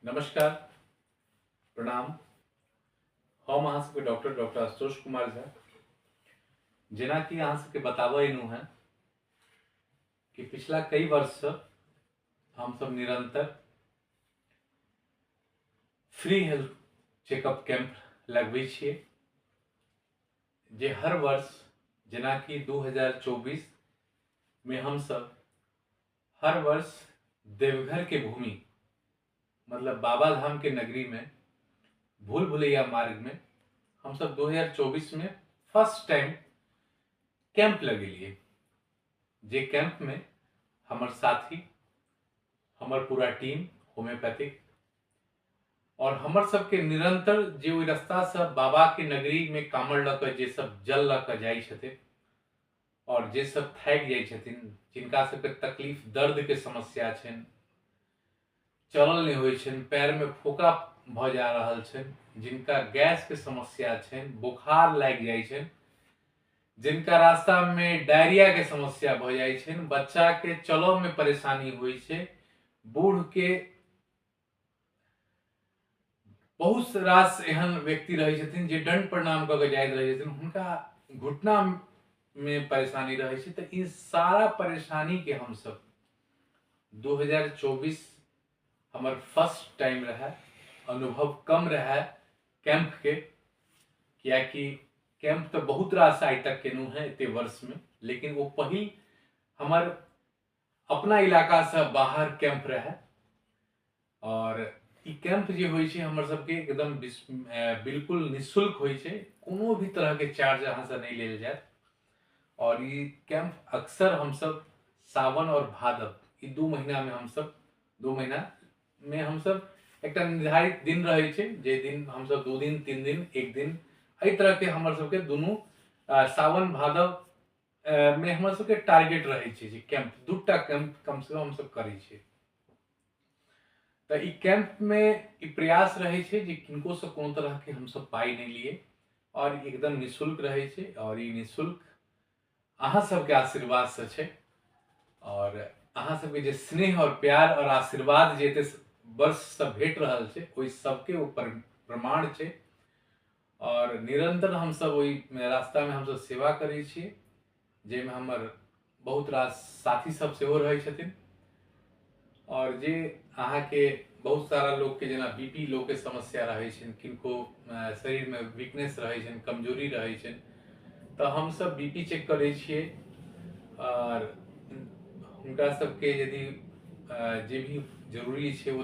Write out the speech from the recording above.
नमस्कार, प्रणाम। हम अहाँ सबके डॉक्टर डॉक्टर आशुतोष कुमार झा। जेनाकि अहाँ सबके बताबऽ एलहुँ हेँ कि पिछला कई वर्षसँ हमसब निरंतर फ्री हेल्थ चेकअप कैंप लगबै छियै, जे हर वर्ष जेनाकि 2024 में हमसब हर वर्ष देवघर के भूमि मतलब बाबा धाम के नगरी में भूल भुलैया मार्ग में हमसब 2024 में फर्स्ट टाइम कैंप लगेलिए, जे कैंप में हमर साथी, हमर पूरा टीम होम्योपैथिक और हमर सबके निरंतर जे ओहि रास्तासँ बाबा के नगरी में कामर लऽ कऽ जे सब जल लऽ कऽ जाइ छथिन और जे सब थाकि जाइ छथिन, जिनका सबके तकलीफ दर्द के समस्या छनि, चलल नहि होइ छनि, पैरमे फोका भऽ जा रहल छनि, जिनका गैसके समस्या छनि, बोखार लागि जाइ छनि, जिनका रास्तामे डायरियाके समस्या भऽ जाइ छनि, बच्चाके चलऽमे परेशानी होइ छै, बूढ़के बहुत रास एहन व्यक्ति रहै छथिन जे दण्ड प्रणाम कऽ के जाइत रहै छथिन, हुनका घुटनामे परेशानी रहै छै। तऽ ई सारा परेशानीके हमसब 2024 हमर फर्स्ट टाइम रहै, अनुभव कम रहै कैंपके, कियाकि कैंप तऽ बहुत रास आइ तक केलहुँ हेँ एते वर्षमे, लेकिन ओ पहिल हमर अपना इलाकासँ बाहर कैंप रहै। और ई कैंप जे होइ छै हमर सबके एकदम बिल्कुल निःशुल्क होइ छै, कोनो भी तरहके चार्ज अहाँसँ नहि लेल जायत। और ई कैंप अक्सर हमसब सावन और भादव ई 2 महीनामे हमसब 2 महीनामे हमसब एकटा निर्धारित दिन रहै छै, जे दिन हमसब 2 दिन 3 दिन 1 दिन एहि तरहके हमर सबके दुनू सावन भादव मे हमर सबके टारगेट रहै छै जे कैंप 2टा कैंप कमसँ कम हमसब करै छियै। तऽ ई कैंपमे ई प्रयास रहै छै जे किनकोसँ कोनो तरहके हमसब पाइ नहि लिए और एकदम निःशुल्क रहै छै। और ई निःशुल्क अहाँ सबके आशीर्वादसँ छै और अहाँ सबके जे स्नेह और प्यार और आशीर्वाद जे एते वर्षसँ भेट रहल छै ओहि सबके ओ प्रमाण छै। और निरंतर हमसब ओहि रास्तामे हमसब सेवा करै छियै, जाहिमे हमर बहुत रास साथी सब सेहो रहै छथिन। और जे अहाँके बहुत सारा लोकके जेना बीपी लोकके समस्या रहै छनि, किनको शरीरमे वीकनेस रहै छनि, कमजोरी रहै छनि, तऽ हमसब बीपी चेक करै छियै और हुनका सबके यदि जे भी जरूरी छै वो